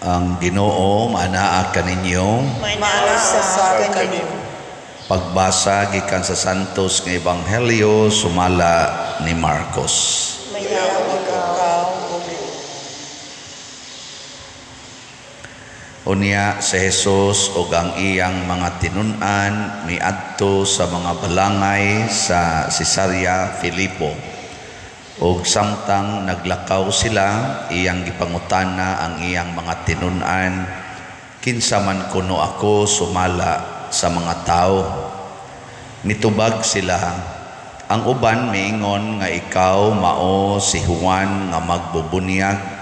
Ang Ginoo maanaa kaninyo. Maanaa sa kanimo. Pagbasa gikan sa Santos nga Ebanghelyo sumala ni Marcos. Mayaw ikaw, O Ginoo. Unya si Jesus ug ang iyang mga tinun-an miadto sa mga balangay sa Cesarea Filipo. Ug samtang naglakaw sila, iyang gipangutana ang iyang mga tinun-an, "Kinsa man kuno ako sumala sa mga tawo?" Mitubag sila, "Ang uban miingon nga ikaw mao si Juan nga magbubunyag.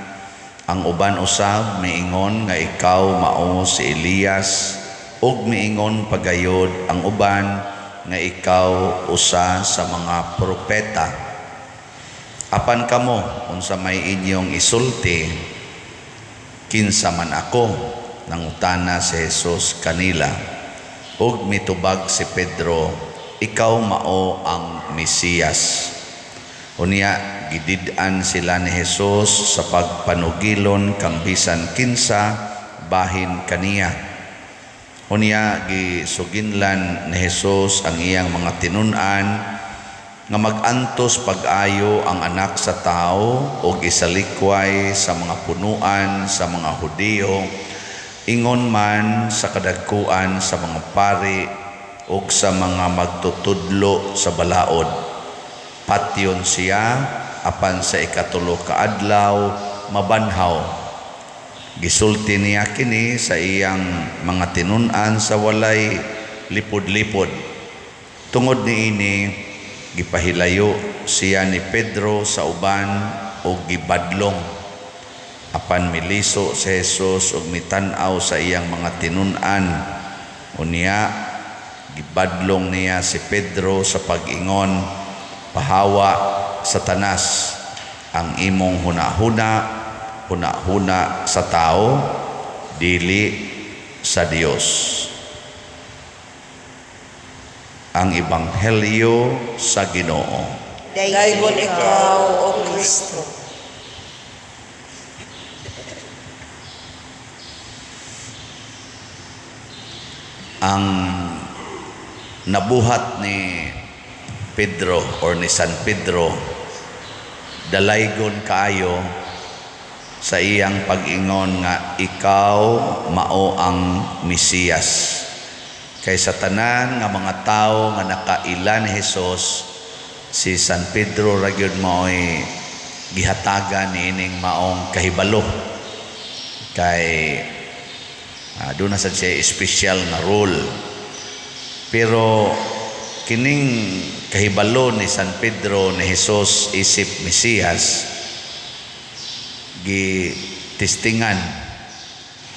Ang uban usab miingon nga ikaw mao si Elias, ug miingon pagayod ang uban nga ikaw usa sa mga propeta." "Apan kamo, unsa may inyong isulti, kinsa man ako?" nangutana si Jesus kanila. Ug mitubag si Pedro, "Ikaw mao ang Mesiyas." Unya gidid-an sila ni Jesus sa pagpanugilon kang bisan kinsa bahin kaniya. Unya gisuginlan ni Jesus ang iyang mga tinun-an nga mag-antos pag-ayo ang Anak sa Tao og isalikway sa mga punuan sa mga Hudiyo, ingon man sa kadagkuan sa mga pari ug sa mga magtutudlo sa balaod. Patyon siya, apan sa ikatulo ka adlaw mabanhaw. Gisulti niya kini sa iyang mga tinun-an sa walay lipod-lipod. Tungod niini, gipahilayo siya ni Pedro sa uban ug gibadlong. Apan miliso si Jesus ug mitan-aw sa iyang mga tinun-an. Unya gibadlong niya si Pedro sa pag-ingon, "Pahawa, Satanas, ang imong hunahuna, hunahuna sa tao, dili sa Dios." Ang Ebanghelyo sa Ginoo. Daygon ikaw, O Kristo. Ang nabuhat ni Pedro or ni San Pedro, dalaygon kaayo sa iyang pag-ingon nga ikaw mao ang Mesiyas. Kay sa tanan nga mga tawo nga nakaila ni Hesus, si San Pedro ra gyud mao'y gihatagan niining maong kahibalo. Kay doon na sad siya espesyal nga role. Pero kining kahibalo ni San Pedro ni Hesus isip Mesiyas, gitistingan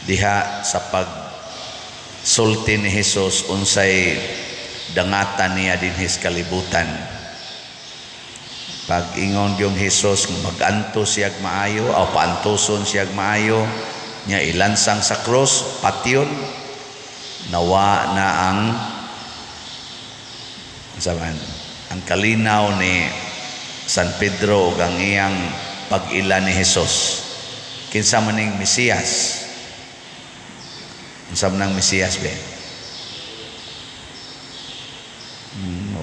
diha sa pag sulti ni Hesus unsay dangatan niya dinhi sa kalibutan. Pag ingon yung Hesus mag-antos siyag maayo o paantoson siyag maayo nya ilansang sa cross, patyon, nawa na ang saban ang kalinaw ni San Pedro ug ang iyang pag-ila ni Hesus. Kinsa man ning Mesiyas? Unsa man ang Mesiyas be?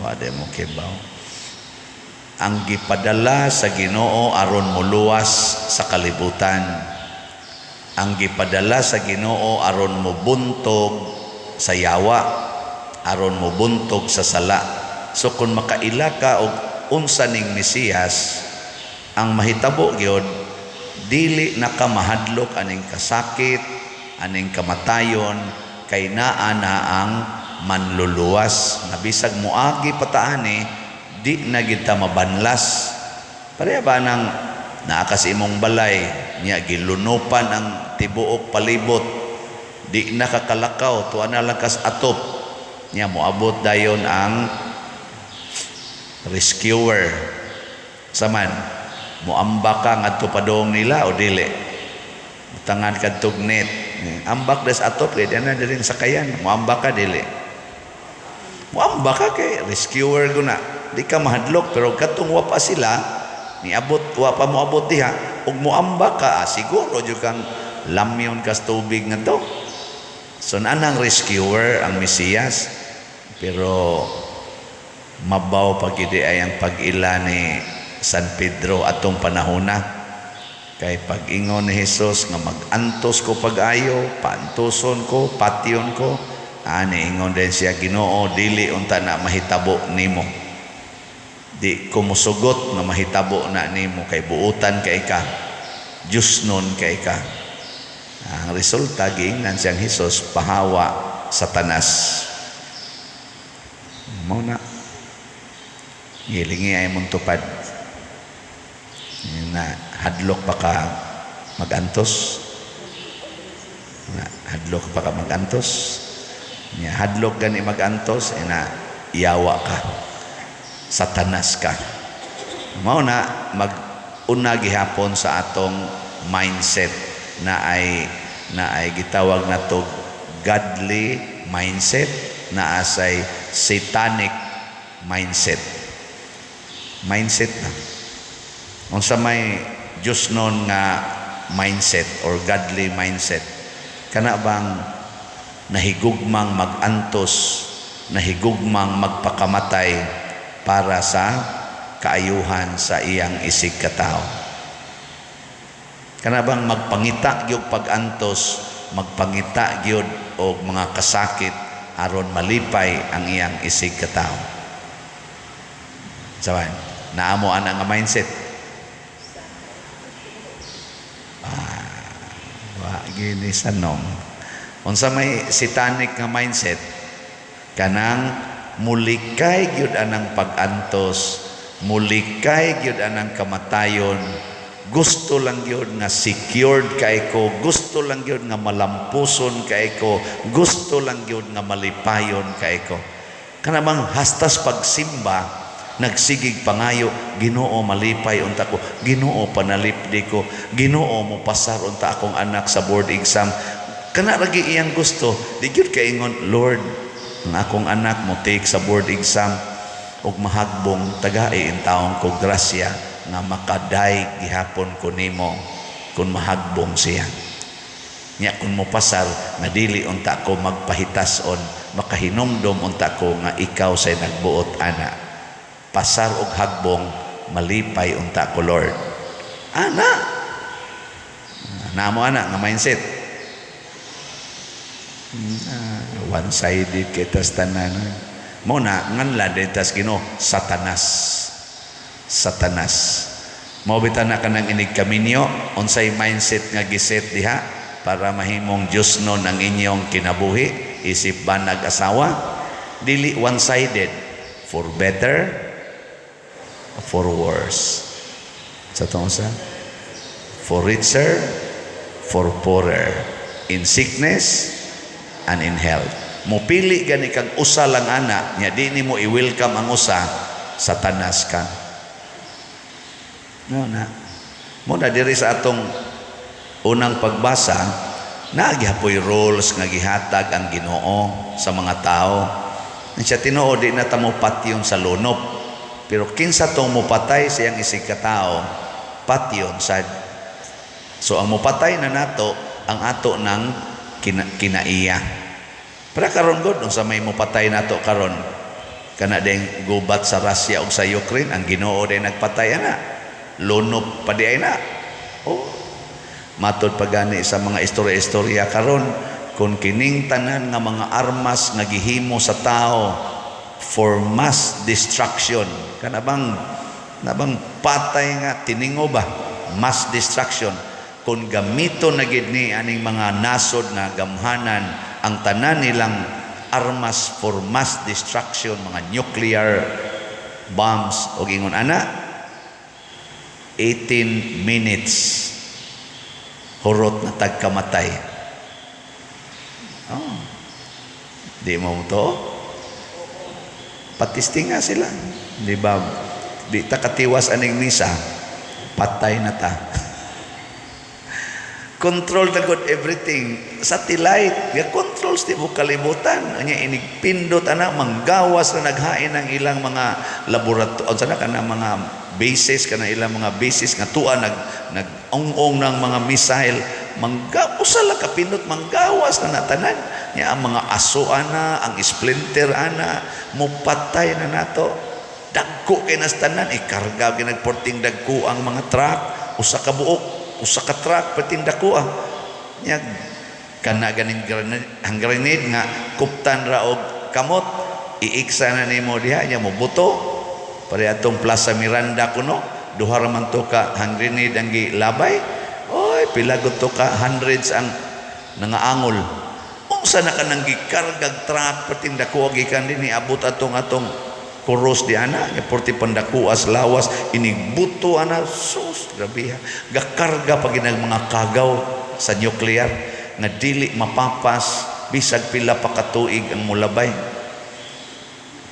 Wa di mo kibaw. Ang gipadala sa Ginoo aron moluwas sa kalibutan. Ang gipadala sa Ginoo aron mobuntog sa yawa, aron mobuntog sa sala. So kung makaila ka og unsa ning Mesiyas, ang mahitabo gyud dili na ka mahadlok aning kasakit, aning kamatayon, kay naa na ang manluluwas. Na bisag moagi pataani, di na gid ta mabanlas. Pareha ba nang naa ka sa imong balay, niya gilunupan ang tibuok palibot, di na kakalakaw, tuwa na lang kas atop, niya moabot dayon ang rescuer. Saman moamba ka ngadto padong nila o dili? Butangan kadtog net, ambak des atop kay di na diri sakayan, moamba ka dili? Moamba ka kay rescuer guna, di ka mahadlok. Pero katong wa pa sila niabot, wa pa moabot diha ug moamba ka, siguro jud kang Lamyon kas tubig nga to. So anang rescuer ang Mesiyas, pero mabaw pag ay ang pag-ila ni San Pedro atong panahona. Kay pag-ingon ni Jesus nga mag-antos ko pag-ayo, paantoson ko, patyon ko, ani ingon din siya, "Ginoo, dili unta na mahitabo nimo. Di ko mosugot nga mahitabo na nimo kay buutan kay ka. Diyos nun kay ka." Ang resulta, giingnan siyang Jesus, "Pahawa, Satanas." Mao na. Gilingi ay mong tupad. Na hadlok pa ka magantos. Na hadlok pa ka magantos. Nya hadlok gani magantos, ina yawa ka. Satanas ka. Mao na mag una gihapon sa atong mindset na ay gitawag nato godly mindset, na asay satanic mindset. Mindset na. Unsa may Diyos nun nga mindset or godly mindset? Kana bang nahigugmang magantos, nahigugmang magpakamatay para sa kaayuhan sa iyang isig katao? Kana bang magpangita gyud pag-antos, magpangita gyud og mga kasakit aron malipay ang iyang isig katao? Saban, naamo ana nga mindset? Ah, wa gini sanong. Unsa may satanic nga mindset? Kanang mulikay gyud anang pag-antos, mulikay gyud anang kamatayon, gusto lang gyud nga secured kay ko, gusto lang gyud nga malampuson kay ko, gusto lang gyud nga malipayon kay ko. Kana bang hastas pagsimba, nagsigig pangayo, "Ginoo, malipay unta ko. Ginoo, panalipdi ko. Ginoo, mo pasar unta akong anak sa board exam." Kana lagi iyang gusto. Di gyud kaingon, "Lord, ang akong anak mo take sa board exam ug mahagbong, tagai intawon ko grasya nga makaday gihapon ko nimo kung mahagbong siya. Nya kung mopasar nga dili unta ko magpahitason, makahinumdom unta ko nga ikaw say nagbuot ana. Pasar og hagbong, malipay unta ko, Lord." Ana. Namo ana nga mindset? Ah, one-sided kitas tanan. Mo na nganla tas Ginoo, "Satanas. Satanas." Mao bitaw na kanang inig kaminyo, unsay mindset nga giset diha para mahimong Diyos nun ang inyong kinabuhi isip ba nag-asawa? Dili one-sided, for better, for worse. Sa tong sa for richer, for poorer, in sickness and in health. Mupili gani kag usa lang ana, nya di nimo i-welcome ang usa, Satanas ka. No na. Mo na diri sa atong unang pagbasa, nagihapoy rules nga gihatag ang Ginoo sa mga tao. Siya tinuod, di na ta mo patyon sa lunop. Pero kinsa tong mopatay sa iyang isig katao, patyon sad. So ang mopatay na nato ang ato ng kinaiya. Para karon god, unsa may mopatay nato karon? Kana ding gubat sa Russia ug sa Ukraine, ang Ginoo din nagpatay ana. Lunop pa di ay na. Oh. Matod pa gani sa mga istorya-istorya karon, kung kining tanan nga mga armas nga gihimo sa tao for mass destruction, kana bang nabang patay nga tiningo ba, mass destruction, kung gamito na gid ni aning mga nasod nga gamhanan ang tanan nilang armas for mass destruction, mga nuclear bombs og ingon ana, 18 minutes hurot na tagkamatay. Oh. Di mo to? Patisting nga sila. Di ba? Di ta katiwas aning misa, patay na ta. Control na god everything. Satellite, ya controls di mo kalibutan. Anya inig pindot ana, manggawas na naghain ang ilang mga laboratorio, sana kana mga bases, kana ilang mga bases nga tuwa nag ong ng mga missile. Mangga usa lang ka pindot, manggawas na natanan. Nya ang mga aso ana, ang splinter ana, mupatay na nato. Dagko kay nas tanan, ikarga kay nagporting dagko ang mga truck, usa ka buok, usa ka truck perting dako ah. Nya kana ganing grenade, ang grenade nga kuptan ra og kamot, iiksa na nimo diha, nya mobuto. Pare atong Plaza Miranda kuno, duha ra man to ka hand grenade ang gilabay. Oy, pila gud to ka hundreds ang nangaangol. Unsa na kanang gikargag truck perting dako gikan dinhi abot atong atong kuros di ana, nya porti pandakuas lawas inigbuto ana, sus, grabe ha. Gakarga pa ginag mga kagaw sa nuclear nga dili mapapas bisag pila pa ka tuig ang mulabay.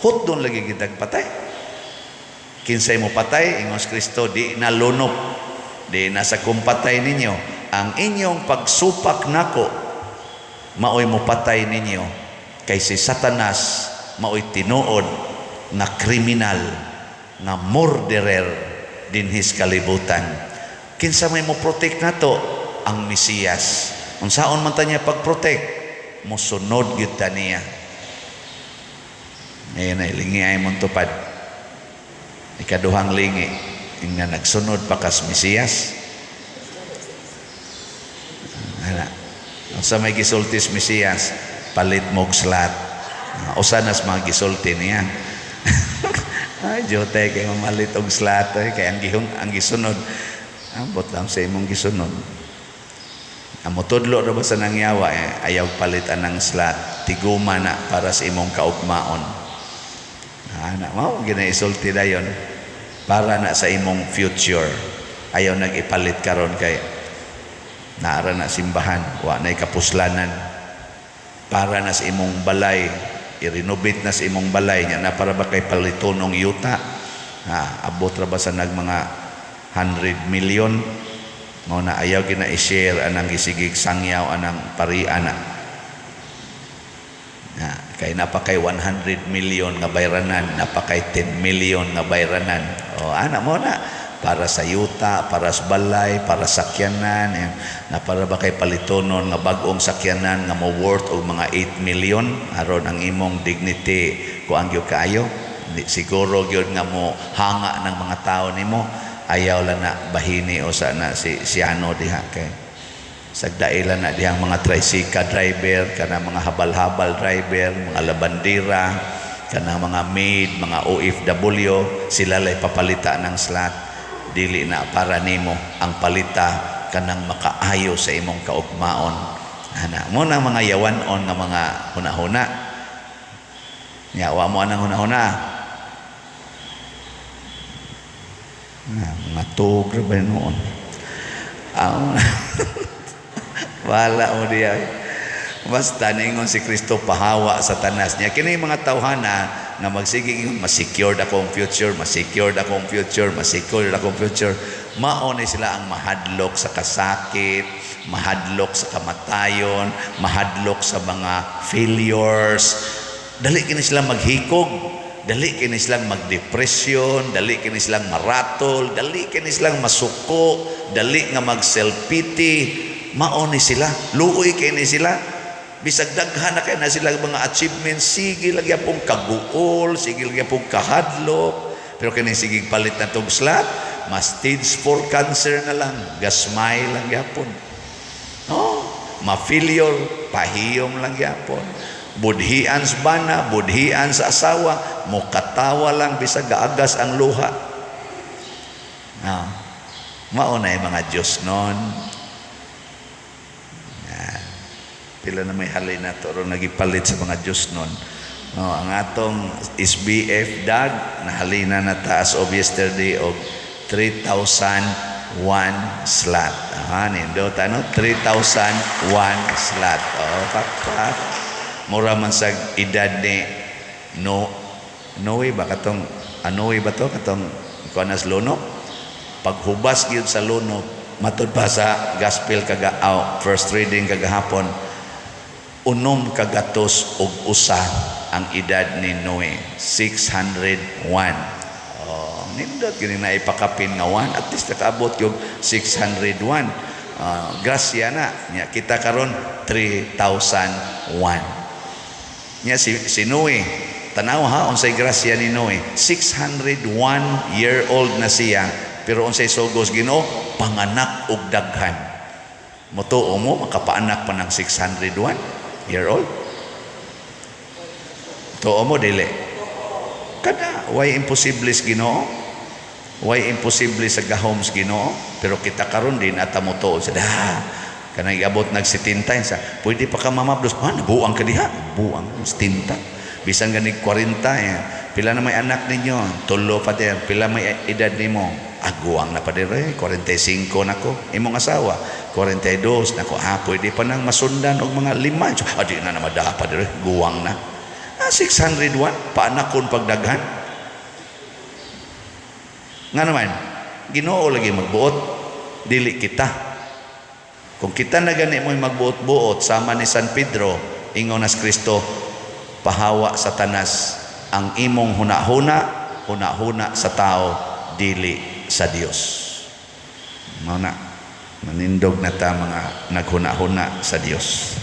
Hotdon lagi kitag patay. Kinsay mo patay, ingon si Kristo, di na lunop, di na sa kumpatay ninyo. Ang inyong pagsupak nako, maoy mo patay ninyo. Kay si Satanas, maoy tinuod nga kriminal, nga murderer dinhis kalibutan. Kinsa may mo protect nato? Ang Mesiyas. Unsaon man ta niya pag-protect? Mosunod gyud ta niya. Ngayon ay lingi ay mong tupad. Ikaduhang lingi, nga nagsunod pa kas Mesiyas. Ana. Unsa may gisultis Mesiyas? Palit mo'g slot. Usa nas mga gisulti niya. Ay, jote kay mamalit og slot ay kay ang gihong ang gisunod. Ambot lang sa imong gisunod. Ang motudlo ra ba sa nangyawa eh, ayaw palit anang slot. Tiguma na para sa imong kaugmaon. Ana, mao ginaisulti dayon para na sa imong future. Ayaw nag-ipalit karon kay naara na simbahan, wa nay kapuslanan. Para na sa imong balay, i-renovate na sa imong balay nya na para ba kay palitonong yuta. Ha, abot ra ba sa nag mga 100 million? Mao na ayaw gina i-share anang gisigig sangyaw anang parian na. Na, kay napakay 100 million nga bayranan, napakay 10 million nga bayranan. O ana mo na para sa yuta, para sa balay, para sa sakyanan, eh, na para ba kay palitonon nga bag-ong sakyanan nga mo worth og mga 8 million aron ang imong dignity kuang gyud kaayo. Di, siguro gyud nga mo hanga ng mga tao nimo, ayaw lang na bahini o sa na si siyano diha kay sagdailan na dihang mga tricycle driver, kana mga habal-habal driver, mga labandira, kana mga maid, mga OFW, sila lay papalita ng slot. Dili na para nimo ang palita kanang makaayo sa imong kaugmaon. Ana, mo na mga yawan-on nga mga hunahuna. Nya wa mo anang hunahuna. Na, mga tug ra ba noon? Wala mo diya. Basta ningon si Kristo pahawa sa tanas niya. Kini mga tawhana nga magsige ingon ma-secured akong future, ma-secured akong future, ma-secured akong future. Mao ni sila ang mahadlok sa kasakit, mahadlok sa kamatayon, mahadlok sa mga failures. Dali kini sila maghikog, dali kini silang magdepresyon, dali kini silang maratol, dali kini silang masuko, dali nga mag-self-pity. Mao ni sila, luoy kay ni sila. Bisag daghan na kay na sila mga achievements, sige lagi pong kaguol, sige lagi pong kahadlok. Pero kini sige palit na tong slot, mas stage 4 cancer na lang, gasmay lang gyapon. No, ma-failure, pahiyom lang gyapon. Budhian sa bana, budhian sa asawa, mukatawa lang bisag gaagas ang luha. No. Mao na yung mga Diyos nun. Pila na may halin na to ron nagipalit sa mga Diyos nun. No, ang atong SBF dag nahalina na taas of yesterday og 3,001 slot. Aha, nindot ano? 3,001 slot. Oh, pakpak. Mura man sa edad ni no Noe ba katong Anoe ba to katong kuan nas lunok? Paghubas gyud sa lunok matud pa sa gospel kaga oh, first reading kagahapon, 601 ang edad ni Noe, 601. Oh, nindot kini na ipakapin nga 1, at least nakaabot yung 601. Grasya na. Nya kita karon 3001. Nya si Noe, tanaw ha unsay grasya ni Noe. 601 year old na siya, pero unsay sugos Ginoo? Panganak og daghan. Motuo mo makapaanak pa ng 601 year old? Tuo mo dili? Kada way imposible sa Ginoo. Way imposible sa gahom sa Ginoo, pero kita karon din at motuo sa da kanang iabot nag 70 sa pwede pa ka mamablos. Ha, nabuang ka diha, buang 70. Bisan ganig 40 eh. Pila na may anak ninyo? Tulo, pader. Pila may edad nimo? Aguang na, pader eh. 45 na ko. Imong asawa? 42 nako. Ah, pwede pa nang masundan og mga lima. Ah, di na na madaha, pader eh. Guwang na. Ah, 601 paanakon pagdaghan. Nga naman, Ginoo lagi magbuot, dili kita. Kung kita na gani mo'y magbuot-buot, sama ni San Pedro, ingon nas Kristo, "Pahawa, Satanas, ang imong hunahuna, hunahuna sa tao, dili sa Dios." Mao na, manindog na ta mga naghuna-huna sa Dios.